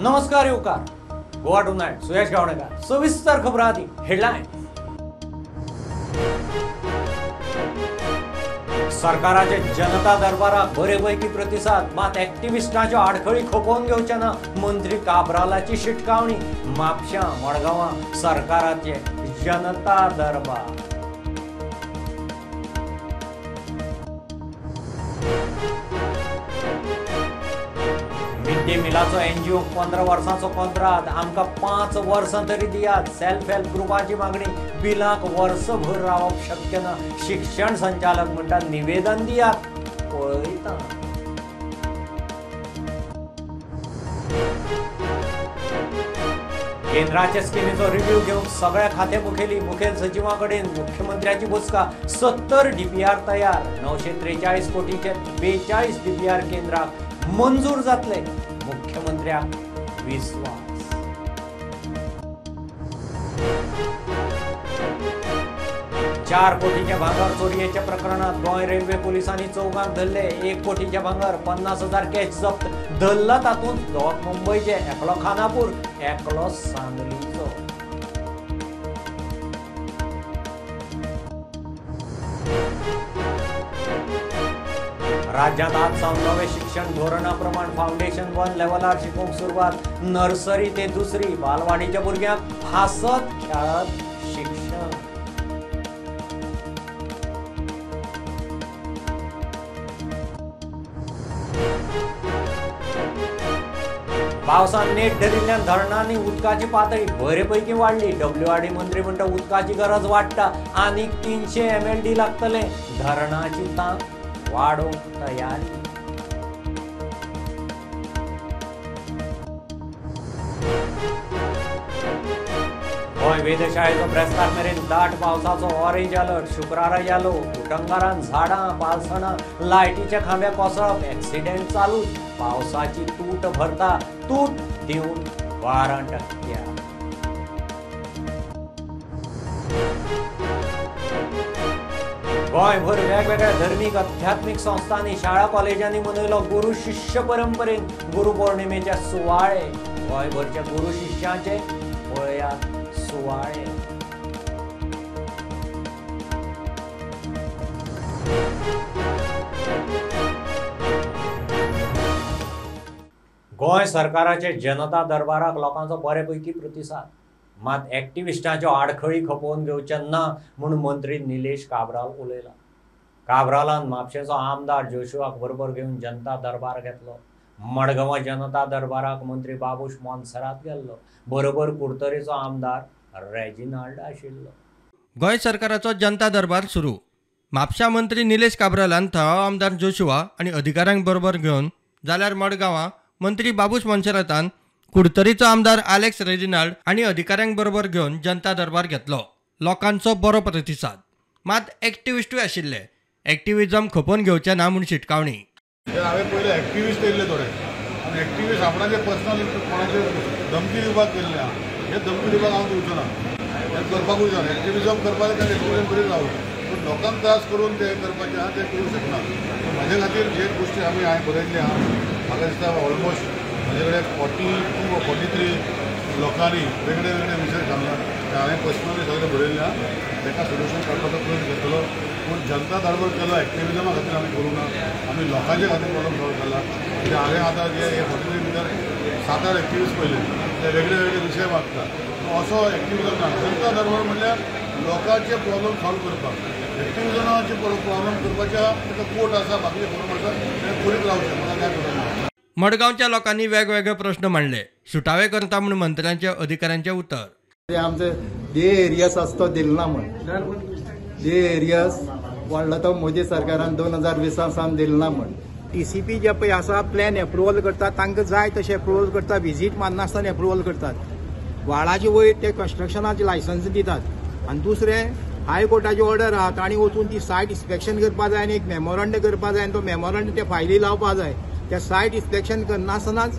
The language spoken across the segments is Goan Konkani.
नमस्कार येवकार गोवा टुनायट सुयश गावणेकर सविस्तर खबरां आदी हेडलायन। सरकाराचे जनता दरबाराक बरेपैकी प्रतिसाद, मात एक्टिविस्टांच्यो आडखळी खपोवन घेवचे ना मंत्री काब्रालाची शिटकावणी। म्हापशां मडगांवां सरकाराचे जनता दरबार। मिड डे मिलाचो एनजीओ 15 वर्सांचो कोंत्राद, आमकां 5 वर्सां तरी दियात, सेल्फ हेल्प ग्रुपाची मागणी। बिलाक वर्सभर रावप शक्य ना, शिक्षण संचालक म्हणटा निवेदन दियात, पळयता। केंद्राचे स्किमीचो रिव्ह्यू घेवंक सगळ्या खाते मुखेली मुखेल सचिवां कडेन मुख्यमंत्र्याची बसका। 70 डीपीआर तयार, 943 कोटीचे 42 डीपीआर केंद्राक मंजूर जातले, मुख्यमंत्र्याक विस्वास। 4 कोटीच्या भांगर चोरयेच्या प्रकरणात गोंय रेल्वे पोलिसांनी 4 धरले। 1 कोटीच्या भांगर 50,000 कॅश जप्त, धरला तातूंत 2 मुंबयचे, एकलो खानापूर, एकलो सांगलीचो। राज्यात आज सावन नवे शिक्षण धोरणा प्रमाण फाउंडेशन 1 लेवलार शिकोवंक सुरवात। नर्सरी ते दुसरी बालवाडीच्या भुरग्यांक हांसत खेळत शिक्षण। पावसान नेट धरिल्ल्यान धरणांनी उदकाची पातळी बरेपैकी वाडली। डब्ल्यूआरडी मंत्री म्हणटा उदकाची गरज वाडटा, आनीक 300 MLD लागतले, धरणाची तांक वाडोवंक तयारी। गोंय वेधशाळेचो ब्रेस्तार मेरेन दाट पावसाचो ऑरेंज अलर्ट, शुक्रारा येलो। उटंगारान झाडां पालसणां लायटीच्या खांब्या कोसळप, एक्सिडेंट चालू। पावसाची तूट भरता, तूट दिवन 12%। गोंयभर वेगवेगळ्या धर्मीक अध्यात्मीक संस्थांनी शाळा कॉलेजांनी मनयलो गुरू शिष्य परंपरेन गुरू पौर्णिमेचे सुवाळे। गोंयभरच्या गुरू शिष्यांचे पळयात सुवाळे। गोंय सरकाराचे जनता दरबाराक लोकांचो बरेपैकी प्रतिसाद, मात एक्टिविस्टांच्यो आडखळी खपोवन घेवचे ना म्हूण मंत्री निलेश काब्राल उलयला। काब्रालान म्हापशेचो आमदार जोशुआक बरोबर घेवन जनता दरबार घेतलो। मडगांवां जनता दरबाराक मंत्री बाबूश मोन्सेरात गेल्लो, बरोबर कुडतरेचो आमदार रेजिनाल्ड आशिल्लो। गोंय सरकाराचो जनता दरबार सुरू। म्हापशा मंत्री निलेश काब्रालान थळावो आमदार जोशुआ आनी अधिकाऱ्यांक बरोबर घेवन, जाल्यार मडगांवां मंत्री बाबूश मोन्सेरातान कुडतरीचो आमदार आलेक्स रेजिनाल्ड आनी अधिकाऱ्यांक बरोबर घेवन जनता दरबार घेतलो। लोकांचो बरो प्रतिसाद, मात एक्टिविस्टूय आशिल्ले। एक्टिविजम खपोवन घेवचे ना म्हूण शिटकावणी। हांवें पयले एक्टिविस्ट येयल्ले थोडे, आनी एक्टिविस्ट आपणाचे पर्सनल कोणाचे धमकी दिवपाक गेल्ले आहा, हे धमकी दिवपाक हांव दिवचो ना, हें करपाकूय जाय। एक्टिविजम करपाक ताणें एक्टिविजम करीत रावूं, पूण लोकांक त्रास करून ते करपाचें आहा तें करूं शकना। म्हाजे खातीर जे गोश्टी आमी हांवें बरयल्ली आहा, म्हाका दिसता ऑलमोस्ट म्हजे कडेन 42 वा 43 लोकांनी वेगळे वेगळे विशय सांगला, ते हांवें पर्सनली सगळें बरयल्लें आहा, ताका सोल्युशन काडपाचो प्रयत्न करतलो। पूण जनता दरबार केलो एक्टिविजमा खातीर आमी करूंक ना, आमी लोकांचे खातीर प्रॉब्लम सॉल्व केला। म्हणजे हांवें आतां जे हे 43 भितर 7-8 एक्टिविस्ट पळयले, ते वेगळे वेगळे विशय मागता, असो एक्टिविजम ना। जनता दरबार म्हणल्यार लोकांचे प्रॉब्लम सॉल्व करपाक, एक्टिविजमाचे प्रॉब्लम करपाच्या ताका कोर्ट आसा, बाकीचे फोरम आसा, ते करीत रावचें, म्हाका काय खबर ना। मडगांवच्या लोकांनी वेगवेगळे प्रश्न मांडले, सुटावे करता म्हूण मंत्र्यांचे अधिकाऱ्यांचे उतर। आमचे डे एरियस आसा तो दिल ना म्हूण, डे एरियस वाडलो तो मोदी सरकारान 2020 सावन दिल ना म्हूण। टीसीपी जे पळय आसा प्लॅन एप्रुवल करतात, तांकां जाय तशें एप्रुवल करता, विजीट मारनासतना एप्रुवल करतात, व्हाळाचे वयर ते कन्स्ट्रक्शनाचे लायसन्स दितात। आनी दुसरें हायकोर्टाची ऑर्डर आहा, तांणी वचून ती सायट इन्स्पेक्शन करपा जाय आनी एक मेमोरंड करपा जाय आनी तो मेमोरंड ते फायली लावपा जाय। त्या सायट इन्स्पेक्शन करनासतनाच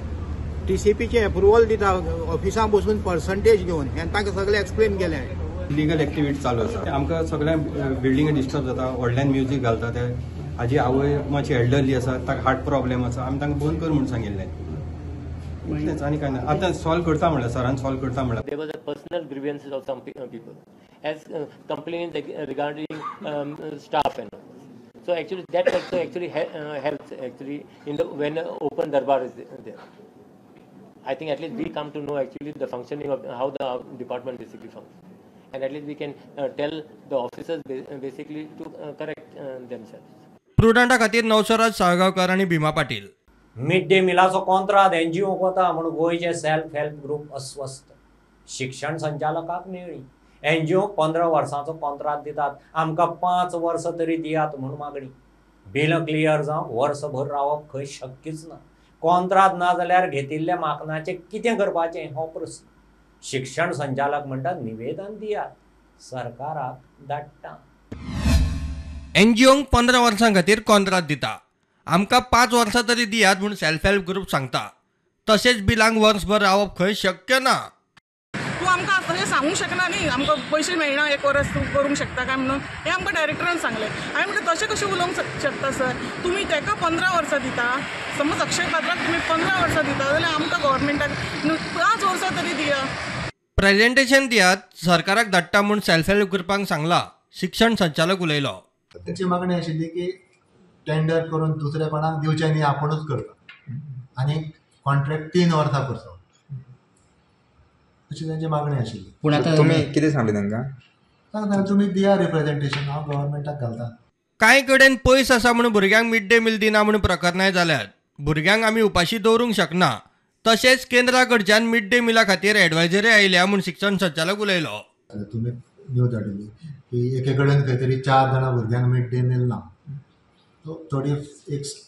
टीसीपीचें एप्रुवल दिता, ऑफिसां बसून पर्संटेज घेवन, हें तांकां सगळें एक्सप्लेन केलें। इलिगल एक्टिविटी चालू आसा, आमकां सगळ्या बिल्डिंगे डिस्टर्ब जाता, व्हडल्यान म्युजीक घालता ते, हाजी आवय मातशी एल्डरली आसा, ताका हार्ट प्रॉब्लेम आसा, आमी तांकां बंद कर म्हूण सांगिल्लें. इतलेंच आनी कांय ना. आतां सॉल्व करता म्हणल्यार सरान सॉल्व करता म्हणल्यार there was a personal grievances of some people as complaints regarding staff and all. So actually that also actually helps actually in the when open darbar is there. I think at least we come to know actually the functioning of how the department basically functions, and at least we can tell the officers basically to correct themselves. प्रुडंटा खातीर नवसराज साळगांवकर आनी भीमा पाटील. मिड डे मिलाचो कॉन्त्राद एनजीओक वता म्हूण गोंयचे सेल्फ हेल्प ग्रुप अस्वस्थ. शिक्षण संचालकाक मेळ्ळी. एनजीओक 15 वर्सांचो कॉन्त्राद दितात, आमकां 5 वर्सां तरी दियात म्हूण मागणी. बिलां क्लियर जावंक वर्सभर रावप खंय शक्यच ना. कॉन्त्राद ना जाल्यार घेतिल्ल्या माकनाचें कितें करपाचें हो प्रस्न. शिक्षण संचालक म्हणटात निवेदन दियात, सरकाराक धाडटा. एनजीओंक 15 वर्सां खातीर कॉन्त्राद दिता, आमकां 5 वर्सां तरी दियात म्हूण सेल्फ हेल्प ग्रुप सांगता. तशेंच बिलांक वर्सभर रावप खंय शक्य ना. तूं आमकां तशें सांगूंक शकना न्ही, आमकां पयशे मेळना एक वरस तूं करूंक शकता काय म्हणून हें आमकां डायरेक्टरान सांगलें. हांवें म्हटलें तशें कशें उलोवंक शकता सर, तुमी ताका 15 वर्सां दिता, समज अक्षय पात्राक तुमी 15 वर्सां दिता जाल्यार आमकां गव्हर्मेंटाक 5 वर्सां तरी दिया. प्रेजेंटेशन दियात, सरकाराक धाडटा म्हूण सेल्फ हेल्प ग्रुपांक सांगला. शिक्षण संचालक उलयलो. तांची मागणी आशिल्ली की टेंडर करून दुसऱ्या कोणाक दिवचें न्ही, आपुणूच करता आनी कॉन्ट्रॅक्ट 3 वर्सां करचो अशी तांची मागणी आशिल्ली. पूण आतां तुमी कितें सांगलें तांकां? सांगता तुमी दिया रिप्रेजेंटेशन, हांव गव्हर्मेंटाक घालता. कांय कडेन पयस आसा म्हूण भुरग्यांक मिड डे मील दिना म्हूण प्रकरणांय जाल्यात. भुरग्यांक आमी उपाशी दवरूंक शकना. तशेंच केंद्रा कडच्यान मिड डे मिला खातीर एडवायजरी आयल्या म्हूण शिक्षण संचालक उलयलो. तुमी न्यूज हाडिल्ली की एके कडेन खंय तरी 4 जाणां भुरग्यांक मिड डे मील ना. थोडी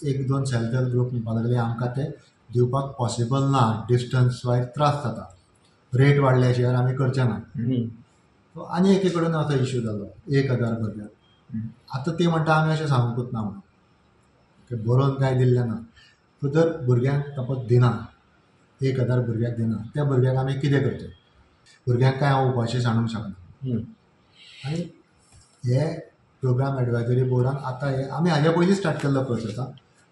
एक दोन सेल्फ हेल्प ग्रुप म्हणपाक लागले आमकां ते दिवपाक पॉसिबल ना, डिस्टन्स वायज त्रास जाता, रेट वाडल्या शिवाय आमी करचे ना. आनी एके कडेन असो इश्यू जालो 1000 भुरग्यांक. आतां ते म्हणटा आमी अशें सांगूंकूच ना म्हणून, बरोवन कांय दिल्लें ना. सो जर भुरग्यांक सपोज दिना, 1000 भुरग्यांक दिना, त्या भुरग्यांक आमी कितें करचें? भुरग्यांक कांय हांव उपाशी सांडूंक शकना. आनी हे प्रोग्राम एडवायजरी बोर्डान आतां हे आमी हाज्या पयलीं स्टार्ट केल्लो प्रोसेस आहा,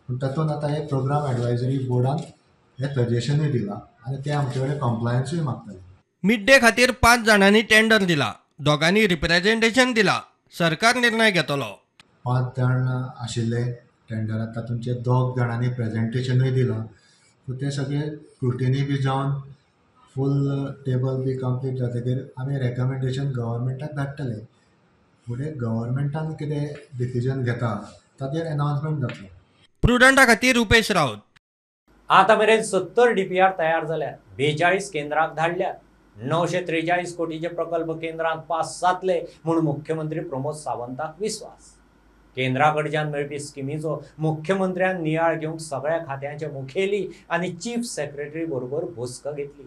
पूण तातूंत आतां हे प्रोग्राम एडवायजरी बोर्डान हे सजेशनूय दिलां आनी ते आमचे कडेन कॉम्प्लायन्सूय मागतले. मिड डे खातीर 5 जाणांनी टेंडर दिला, दोगांनी रिप्रेजेंटेशन दिला, सरकार निर्णय घेतलो. 5 जाण आशिल्ले टेंडरात, तातूंतचे 2 जाणांनी प्रेजेंटेशनूय दिलां. सो ते सगळे स्क्रुटिनी बी जावन फूल टेबल बी कंप्लीट जातकीर आमी रेकमेंडेशन गव्हर्मेंटाक धाडटले. फुडें गव्हर्मेंटान कितें डिसिजन घेता ताचेर एनावन्समेंट जातलो. प्रुडंटा खातीर रुपेश राऊत. आतां मेरेन 70 DPR तयार जाल्यात, 42 केंद्राक धाडल्यात, 943 कोटीचे प्रकल्प केंद्रांत पास जातले म्हूण मुख्यमंत्री प्रमोद सावंताक विस्वास. केंद्रा कडच्यान मेळपी स्किमीचो मुख्यमंत्र्यान नियाळ घेवंक सगळ्या खात्यांचे मुखेली आनी चीफ सेक्रेटरी बरोबर बसका घेतली.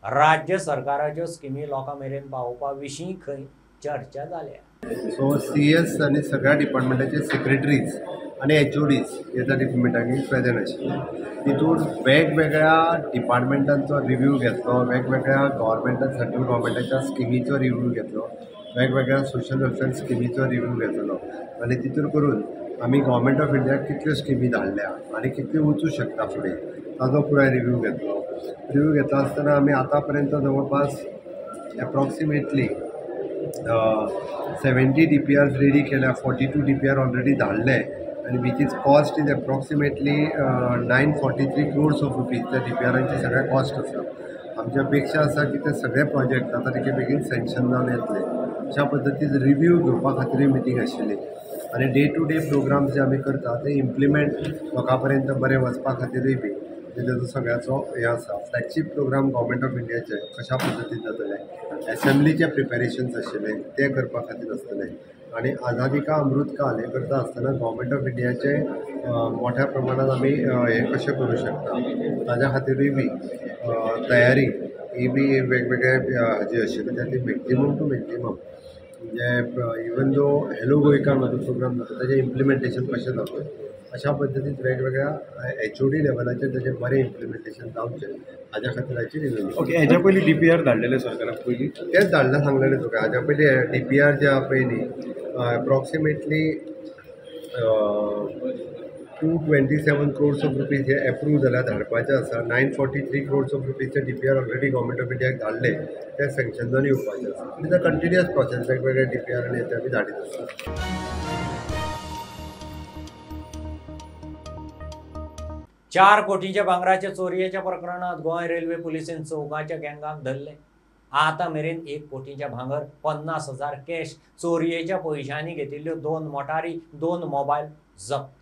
राज्य सरकाराच्यो स्किमी लोकां मेरेन पावोवपा विशीं खंय चर्चा जाल्या. सो CS आनी सगळ्या डिपार्टमेंटाचे सेक्रेटरीज आनी HODs हे त्या मिटिंगेक प्रेजेंट आशिल्ले. तितून वेगवेगळ्या डिपार्टमेंटांचो रिव्यू घेतलो, वेगवेगळ्या गव्हर्मेंटान सेंट्रल गव्हर्मेंटाच्या स्किमीचो रिव्यू घेतलो, वेगवेगळ्या सोशल वेलफेअर स्किमीचो रिव्यू घेतलो आनी तितून करून आमी गव्हर्मेंट ऑफ इंडियाक कितल्यो स्किमी धाडल्या आनी कितल्यो वचूं शकता फुडें ताजो पुराय रिव्यू घेतलो. रिव्यू घेता आसतना आमी आतां पर्यंत जवळपास एप्रॉक्सिमेटली 70 DPRs ready केल्या, 42 DPR already धाडले आनी which is cost is approximately 943 crores of rupees. त्या DPRांची सगळ्या कॉस्ट आसा. आमची अपेक्षा आसा की ते सगळे प्रोजेक्ट आतां बेगीन बेगीन सँक्शन जावन येतले. अशा पद्दतीन रिव्यू घेवपा खातीरूय मिटींग आशिल्ली आनी डे टू डे प्रोग्राम्स जे आमी करता ते इम्प्लिमेंट लोकां पर्यंत बरे वचपा खातीरूय बी तेजो सगळ्याचो हें आसा. फ्लॅगशीप प्रोग्राम गव्हर्मेंट ऑफ इंडियाचे कशा पद्दतीन जातले, एसेंब्लीचे प्रिपेरेशन्स आशिल्ले ते करपा खातीर आसतले आनी आझादी का अमृत काल हें करता आसतना गव्हर्मेंट ऑफ इंडियाचे मोठ्या प्रमाणात आमी हें कशें करूं शकता ताज्या खातीरूय बी तयारी ही बी वेगवेगळे हाजी आशिल्ली. त्या मॅक्झिमम टू मॅक्झिमम म्हणजे इवन दो हॅलो गोंयकार म्हजो प्रोग्राम जाता ताजें इम्प्लिमेंटेशन कशें जातलें अशा पद्दतीन वेगवेगळ्या HOD लेवलाचेर ताजें बरें इम्प्लिमेंटेशन जावचें हाज्या खातीर रिव्यू. ओके, हेज्या पयलीं DPR धाडलेले सरकाराक पयलीं? तेंच धाडलां सांगलेलें तुका. हाज्या पयलीं DPR जे आहा पळय न्ही एप्रॉक्सिमेटली 227 crores of rupees हे एप्रूव जाल्या, धाडपाचे आसा. 943 क्रोर्स ऑफ रुपीजचे DPR already government of इंडियाक धाडले, ते सँक्शन जावन येवपाचे आसा. It is a continuous process, वेगवेगळे DPR आनी ते आमी धाडीत आसा. 4 कोटींच्या भांगराच्या चोरयेच्या प्रकरणात गोंय रेल्वे पुलिसेन चौगाच्या गँगाक धरले. आतां मेरेन 1 कोटींच्या भांगर, 50,000 कॅश, चोरयेच्या पयशांनी घेतिल्ल्यो 2 मोटारी, 2 मोबायल जप्त.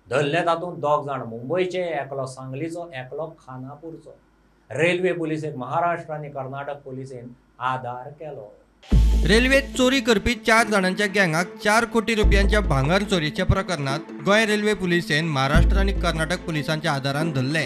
धरले तातूंत 2 जाण मुंबयचे, एकलो सांगलीचो, एकलो खानापूरचो. रेल्वे पुलिसेक महाराष्ट्र आनी कर्नाटक पुलिसेन आदार केलो. रेल्वेत चोरी करपी 4 जाणांच्या गँगाक 4 कोटी रुपयांच्या भांगर चोरयेच्या प्रकरणात गोंय रेल्वे पुलिसेन महाराष्ट्र आनी कर्नाटक पुलिसांच्या आदारान धरले.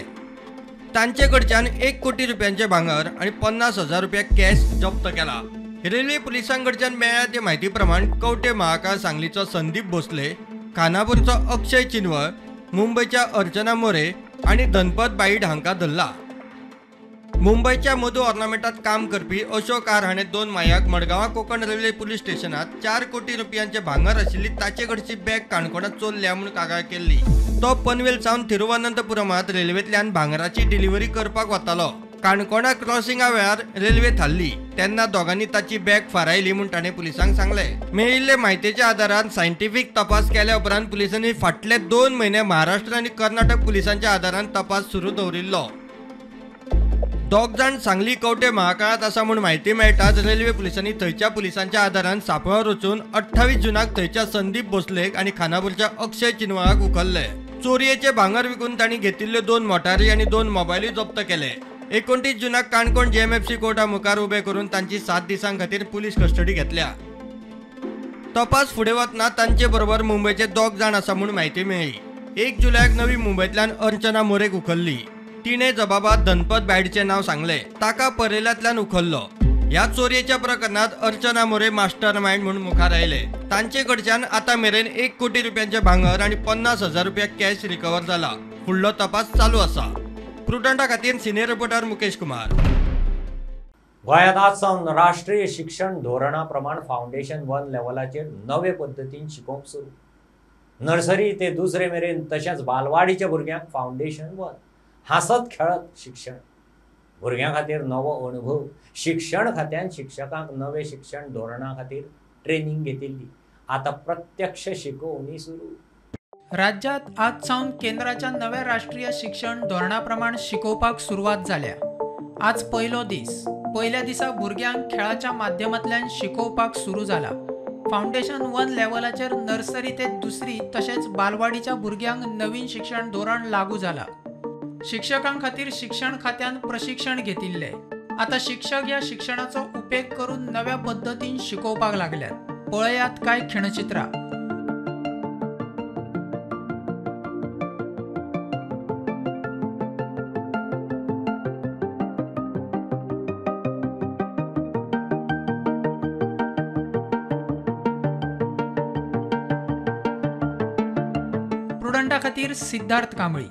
तांचे कडच्यान 1 कोटी रुपयांचे भांगर आनी 50,000 रुपया कॅश जप्त केला. रेल्वे पुलिसांकडच्यान मेळ्ळ्या ते म्हायती प्रमाण कवटे महाकाळ सांगलीचो संदीप भोसले, खानापूरचो अक्षय चिनवळ, मुंबयच्या अर्चना मोरे आनी धनपत बाईड हांकां धरला. मुंबयच्या मधू ऑर्नामेंटात काम करपी अशोक आर हाणें 2 मायाक मडगांवां कोंकण रेल्वे पुलीस स्टेशनात 4 कोटी रुपयांचे भांगर आशिल्ली ताचे कडची बॅग काणकोणांत चोरल्या म्हूण कागाळ केल्ली. तो पनवेल सावन तिरुवनंतपुरमात रेल्वेंतल्यान भांगराची डिलिव्हरी करपाक वतालो. काणकोणा क्रॉसिंगा वेळार रेल्वे थारली तेन्ना दोगांनी ताची बॅग फारायली म्हूण ताणें पुलिसांक सांगलें. मेळिल्ले म्हायतेच्या आदारान सायंटिफीक तपास केल्या उपरांत पुलिसांनी फाटले 2 म्हयने महाराष्ट्र आनी कर्नाटक पुलिसांच्या आदारान तपास सुरू दवरिल्लो. 2 जाण सांगली कवटे महाकाळांत आसा म्हूण म्हायती मेळटाच रेल्वे पुलिसांनी थंयच्या पुलिसांच्या आदारान सांपळार वचून 28 जूनाक थंयच्या संदीप भोसलेक आनी खानापूरच्या अक्षय चिनवळाक उखल्ले. चोरयेचे भांगर विकून तांणी घेतिल्ल्यो 2 मोटारी आनी 2 मोबायलूय जप्त केले. 29 जूनाक काणकोण JMFC कोर्टा मुखार उबे करून तांची 7 दिसां खातीर पुलीस कस्टडी घेतल्या. तपास फुडें वतना तांचे बरोबर मुंबयचे 2 जाण आसा म्हूण म्हायती मेळ्ळी. 1 जुलयाक नवी मुंबयंतल्यान अर्चना मोरेक उखल्ली. तिणें जबाबात धनपत बायडचें नांव सांगलें. ताका परेलांतल्यान उखल्लो. ह्या चोरयेच्या प्रकरणात अर्चना मोरे मास्टर मायंड म्हूण मुखार आयले. तांचे कडच्यान आतां मेरेन 1 कोटी रुपयांचे भांगर आनी 50,000 रुपया कॅश रिकवर जाला. फुडलो तपास चालू आसा. प्रुडंटा खातीर सिनियर रिपोर्टर मुकेश कुमार. गोंयांत आज सावन राष्ट्रीय शिक्षण धोरणा प्रमाण फावंडेशन 1 लेवलाचेर नवे पद्दतीन शिकोवप सुरू. नर्सरी ते दुसरे मेरेन तशेंच बालवाडीच्या भुरग्यांक फावंडेशन 1 हांसत खेळत शिक्षण. भुरग्यां खातीर नवो अणभव. शिक्षण खात्यान शिक्षकांक नवे शिक्षण धोरणा खातीर ट्रेनिंग घेतिल्ली. आतां प्रत्यक्ष शिकोवणी सुरू. राज्यात आज सावन केंद्राच्या नव्या राष्ट्रीय शिक्षण धोरणा प्रमाण शिकोवपाक सुरवात जाल्या. आज पयलो दीस. पयल्या दिसा भुरग्यांक खेळाच्या माध्यमांतल्यान शिकोवपाक सुरू जाला. फावंडेशन 1 लेवलाचेर नर्सरी ते दुसरी तशेंच बालवाडीच्या भुरग्यांक नवीन शिक्षण धोरण लागू जाला. शिक्षकां खातीर शिक्षण खात्यान प्रशिक्षण घेतिल्लें. आतां शिक्षक ह्या शिक्षणाचो उपेग करून नव्या पद्दतीन शिकोवपाक लागल्यात. पळयात कांय खिणचित्रां. प्रुडंटा खातीर सिद्धार्थ कांबळी.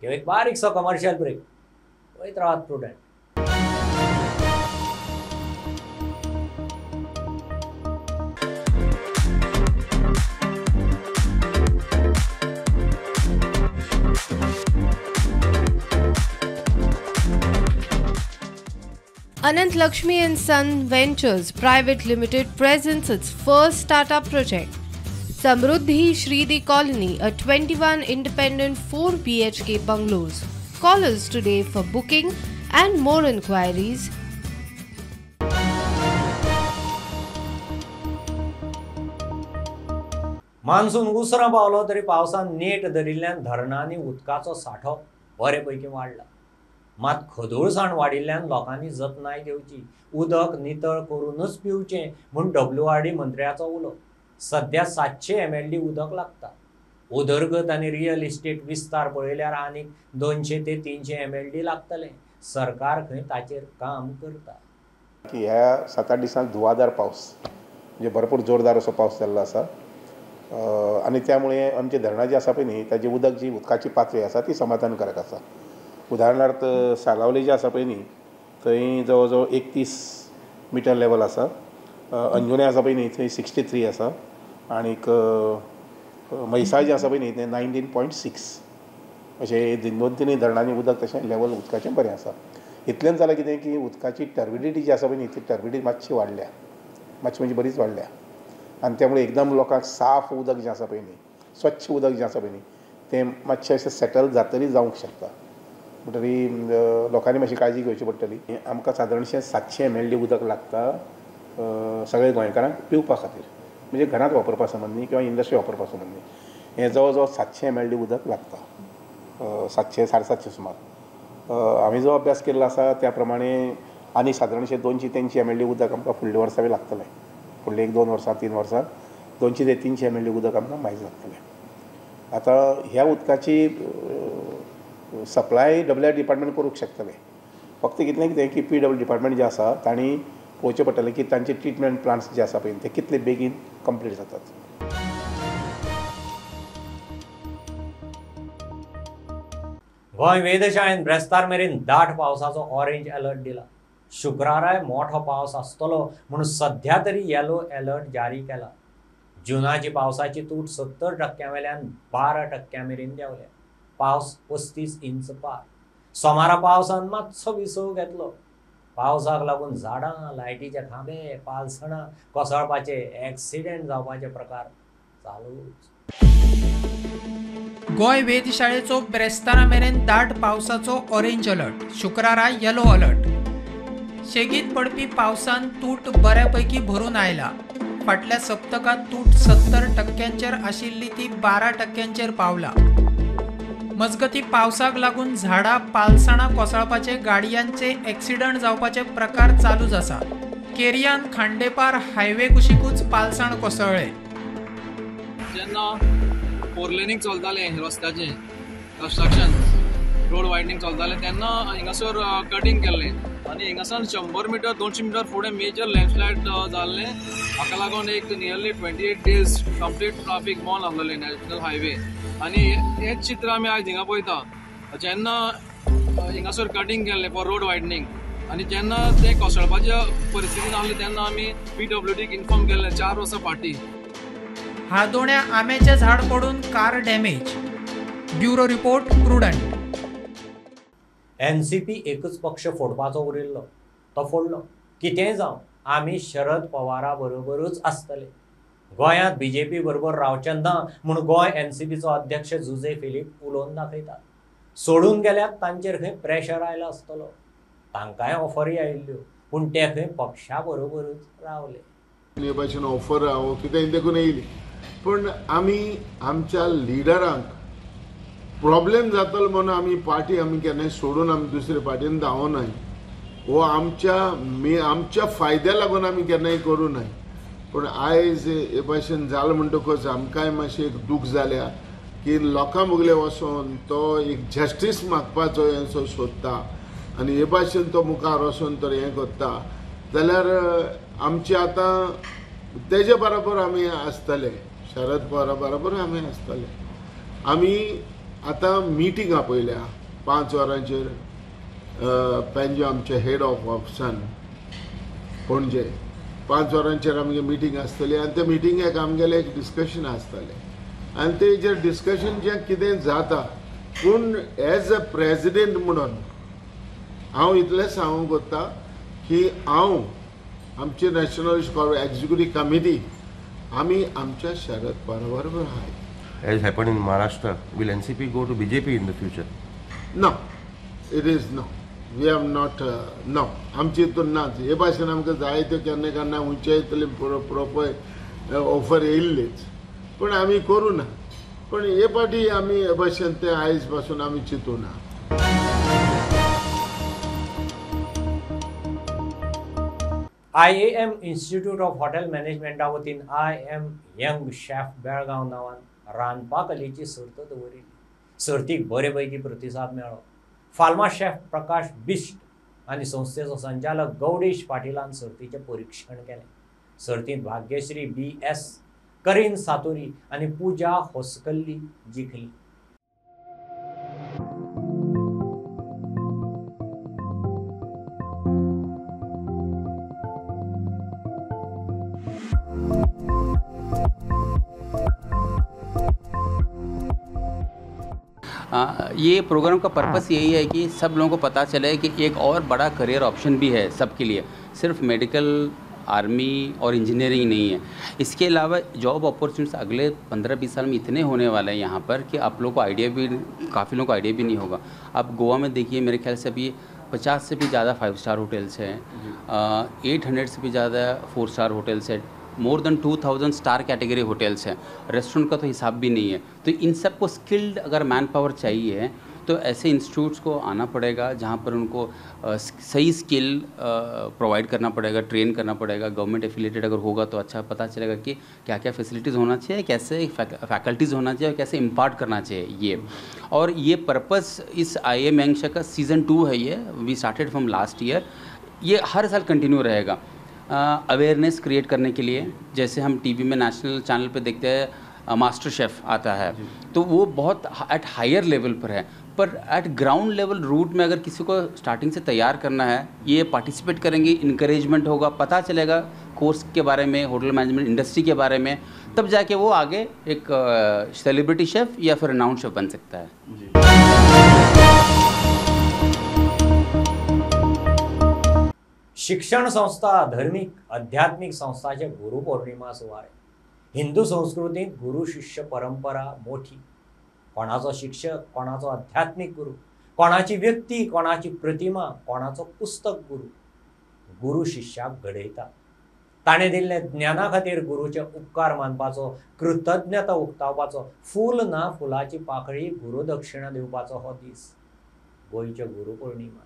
एक बारीकसो कमर्शियल ब्रेक. वयत रावात Prudent. Anant Lakshmi and Son Ventures Private Limited presents its first startup project, Samruddhi Shridi Colony, a 21 independent 4 BHK bungalows. Call us today for booking and more inquiries. Monsoon उसरां पावलो तरी पावसान नेट धरिल्ल्यान धरणांनी उदकाचो सांठो बरे पैकी वाडला. मात खदोळसाण वाडिल्ल्यान लोकांनी जतनाय घेवची, उदक नितळ करूनच पिवचें म्हूण WRD मंत्र्याचो उलो. सध्या 700 MLD उदक लागता. उदरगत आनी रियल इस्टेट विस्तार पळयल्यार आनीक 200 ते 300 MLD लागतले. सरकार खंय ताचेर काम करता. की ह्या 7-8 दिसांत धुवाधार पावस म्हणजे भरपूर जोरदार असो पावस जाल्लो आसा आनी त्यामुळे आमचे धरणां जी आसा पळय न्ही ताजी उदक जी उदकाची पातळी आसा ती समाधानकारक आसा. उदाहरणार्थ सालावली जे आसा पळय न्ही थंय जवळ जवळ 31 मिटर लेवल आसा. अंजुणे आसा पळय न्ही थंय 63 आसा आनीक म्हैसाळ जें आसा पळय न्ही तें 19.6 अशें दोन तिनूय धरणांनी उदक तशें लेवल उदकाचें बरें आसा. इतल्यान जालां कितें की उदकाची टर्बिडिटी जी आसा पळय न्ही ती टर्बिडिटी मातशी वाडल्या, मातशी म्हणजे बरीच वाडल्या आनी त्यामुळे एकदम लोकांक साफ उदक जें आसा पळय न्ही, स्वच्छ उदक जें आसा पळय न्ही तें मातशें अशें सेटल जातरी जावंक शकता. म्हणटरी लोकांनी मातशी काळजी घेवची पडटली. आमकां सादारणशें 700 mld उदक लागता सगळे गोंयकारांक पिवपा खातीर, म्हणजे घरांत वापरपा संबंदी किंवा इंडस्ट्री वापरपा संबंदी हें जवळ जवळ 700 mld उदक लागता, 700 750 सुमार. आमी जो अभ्यास केल्लो आसा त्या प्रमाणे आनी सादारणशें 200-300 mld उदक आमकां फुडल्या वर्सा बी लागतलें. फुडले 1-2 वर्सां 3 वर्सां 200 ते 300 mld उदक आमकां मायज लागतलें. आतां ह्या उदकाची सप्लाय डब्ल्यू आर डिपार्टमेंट करूंक शकतलें. फक्त कितलें कितें की पी डब्ल्यू डिपार्टमेंट जें आसा तांणी पळोवचें पडटलें की तांचे ट्रिटमेंट प्लांट्स जे आसा पळय ते कितले बेगीन कंप्लीट जातात. गोंय वेधशाळेन ब्रेस्तार मेरेन दाट पावसाचो ऑरेंज अलर्ट दिला. शुक्राराय मोठो पावस आसतलो म्हणून सध्या तरी येलो अलर्ट जारी केला. जुनाची पावसाची तूट 70% वेल्यान 12% मेरेन देंवल्या. पावस 35 इंच पार. सोमारा पावसान मातसो विसव घेतलो. पावसाक लागून झाडां, लायटीचे खांबे, पालसणां कोसळपाचे, एक्सिडेंट जावपाचे प्रकार चालूच. गोंय वेधशाळेचो ब्रेस्तारा मेरेन दाट पावसाचो ऑरेंज अलर्ट, शुक्रारा येलो अलर्ट. शेगीत पडपी पावसान तूट बऱ्यापैकी भरून आयला. फाटल्या सप्तकांत तूट 70% आशिल्ली ती 12% पावला. मजगती पावसाक लागून झाडां, पालसणां कोसळपाचे, गाडयांचे एक्सिडंट जावपाचे प्रकार चालूच आसा. केरियान खांडेपार हायवे कुशीकूच पालसण कोसळ्ळें. जेन्ना फोरलेनींग चलतालें रस्त्याचें कन्स्ट्रक्शन, रोड वायडनींग चलतालें तेन्ना हिंगासर कटींग केल्लें आनी हिंगासर 100 मिटर 200 मिटर फुडें मेजर लँडस्लायड जाल्लें. हाका लागून एक नियरली 28 डेज कंप्लीट ट्राफीक बंद आसलेलें नॅशनल हायवे. आनी हेंच चित्र आमी आयज हिंगा पळयता. जेन्ना हिंगासर कटींग केल्लें फॉर रोड वायडनींग आनी जेन्ना तें कोसळपाच्या परिस्थितीन आसलें तेन्ना आमी पी डब्ल्यू डीक इन्फॉर्म केल्लें 4 वर्सां फाटीं. हादोण्या आंब्याचें झाड पडून car damage. Bureau report, Prudent. NCP एकच पक्ष फोडपाचो उरिल्लो, तो फोडलो. कितेंय जावं आमी शरद पवारा बरोबरूच आसतले. गोंयांत बीजेपी बरोबर रावचें ना म्हूण गोंय एनसीपीचो अध्यक्ष जुझे फिलीप उलोवन दाखयतात. सोडून गेल्यार तांचेर खंय प्रेशर आयला आसतलो. तांकांय ऑफरी आयिल्ल्यो पूण ते खंय पक्षा बरोबरूच रावले. हे भाशेन ऑफर कितें देखून येयली, पूण आमी आमच्या लिडरांक प्रॉब्लेम जातलो म्हणून आमी पार्टी आमी केन्नाय सोडून आमी दुसरे पार्टीन धांवनाय. हो आमच्या फायद्या लागून आमी केन्नाय करूं नाय. पूण आयज हे भाशेन जालें म्हणटकच आमकांय मातशें एक दूख जाल्या की लोकां मुगले वचोन तो एक जस्टीस मागपाचो हें सोदता आनी हे भाशेन तो मुखार वचोन तर हें करता जाल्यार आमचे आतां तेजे बरोबर आमी आसतले, शरद पवारा बरोबर आमी आसतले. आमी आतां मिटींग आपयल्या 5 वरांचेर पेंजो आमचे हेड ऑफ ऑफिसान पणजे 5 वरांचेर आमगे मिटींग आसतली आनी त्या मिटिंगेक आमगेलें एक डिस्कशन आसतलें आनी तेजेर डिस्कशन जें कितें जाता. पूण एज अ प्रेजिडेंट म्हणून हांव इतलें सांगूंक सोदता की हांव आमची नॅशनल एक्झिक्युटीव कमिटी आमी आमच्या शरद पवारा बरोबर आहाय. As happened in Maharashtra, will NCP go to BJP in the future? No, it is no. We have not, no. आमची हितून नाच. हे भाशेन आमकां जाय त्यो केन्ना केन्ना उंचे इतले प्रोपर ऑफर येयल्लीच, पूण आमी करूं ना. पूण हे फावटी आमी हे भाशेन तें आयज पासून आमी चिंतूं ना. IAM institute of hotel मॅनेजमेंटा वतीन IM young chef Belgaum नांवान रांदपा कलेची सर्त दवरिल्ली. सर्तीक बरे पैकी प्रतिसाद मेळ्ळो. फाल्मा शेफ प्रकाश बिश्ट आनी संस्थेचो संचालक गौडेश पाटिलान सर्तीचें परिक्षण केलें. सर्तींत भाग्यश्री BS, करीन सातोरी आनी पूजा होसकल्ली जिखली. ये प्रोग्राम का पर्पस यही है कि सब लोगों को पता चले कि एक और बड़ा करियर ऑप्शन भी है सबके लिए, सिर्फ मेडिकल, आर्मी और इंजीनियरिंग नहीं है। इसके अलावा जॉब अपॉर्चुनिटीज अगले 15-20 साल में इतने होने वाले हैं यहाँ पर कि आप लोगों को आइडिया भी, काफ़ी लोगों को आइडिया भी नहीं होगा। आप गोवा में देखिए, मेरे ख्याल से अभी 50 से भी ज़्यादा 5 स्टार होटल्स हैं, 800 से भी ज़्यादा 4 स्टार होटल्स हैं, more than 2000 star category hotels हैं, रेस्टोरेंट का तो हिसाब भी नहीं है। तो इन सब को स्किल्ड अगर मैन पावर चाहिए तो ऐसे इंस्टीट्यूट्स को आना पड़ेगा जहाँ पर उनको सही स्किल प्रोवाइड करना पड़ेगा, ट्रेन करना पड़ेगा। गवर्नमेंट एफिलिएटेड अगर होगा तो अच्छा पता चलेगा कि क्या क्या फैसिलिटीज़ होना चाहिए, कैसे फैकल्टीज़ होना चाहिए और कैसे इम्पार्ट करना चाहिए ये। और ये पर्पस इस IIM young chef का सीज़न 2 है, ये we started from last year, ये हर साल कंटिन्यू रहेगा। अवेयरनेस क्रिएट करने के लिए, जैसे हम टीवी में नेशनल चैनल पे देखते हैं मास्टर शेफ़ आता है तो वो बहुत एट हायर लेवल पर है, पर एट ग्राउंड लेवल रूट में अगर किसी को स्टार्टिंग से तैयार करना है, ये पार्टिसिपेट करेंगे, इनकरेजमेंट होगा, पता चलेगा कोर्स के बारे में, होटल मैनेजमेंट इंडस्ट्री के बारे में, तब जाके वो आगे एक सेलिब्रिटी शेफ़ या फिर रिनाउंड शेफ़ बन सकता है। शिक्षण संस्था, धर्मीक, आध्यात्मिक संस्थाचे गुरु पौर्णिमा सुवाळे। हिंदू संस्कृतींत गुरु शिष्य परंपरा मोठी। कोणाचो शिक्षक, कोणाचो आध्यात्मिक गुरु, कोणाची व्यक्ती, कोणाची प्रतिमा, कोणाचो पुस्तक गुरु, गुरु शिष्याक घडयता। ताणें दिल्ले ज्ञाना खातीर गुरुचे उपकार मानपाचो, कृतज्ञता उक्तावपाचो, फूल ना फुलाची पाकळी गुरु दक्षिणा दिवपाचो हो दीस गोंयचे गुरु पौर्णिमा।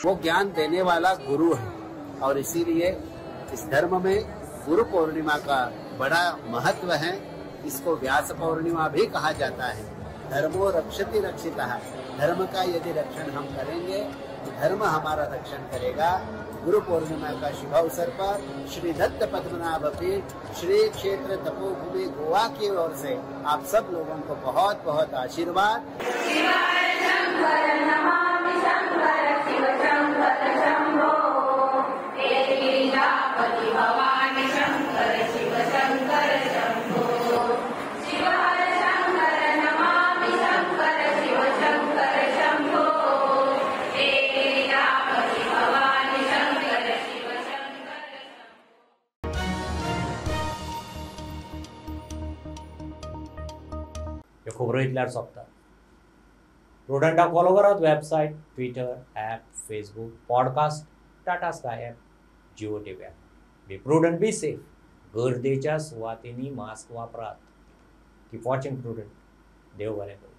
वो ज्ञान देने वाला गुरु है और इसीलिए इस धर्म में गुरु पौर्णिमा का बड़ा महत्व है। इसको व्यास पौर्णिमा भी कहा जाता है। धर्मो रक्षति रक्षितः, धर्म का यदि रक्षण हम करेंगे तो धर्म हमारा रक्षण करेगा। गुरु पौर्णिमा का शुभ अवसर पर श्री दत्त पद्मनाभ पीठ श्री क्षेत्र तपोभूमि गोवा की ओर से आप सब लोगों को बहुत बहुत आशीर्वाद। खबरो इतल्यार सोंपता। प्रुडंटाक फॉलो करात website, Twitter, app, Facebook, podcast, Tata Sky app, Jio TV app. Be prudent, be safe. गर्देच्या सुवातींनी मास्क वापरात। Keep watching Prudent. देव बरें करूं।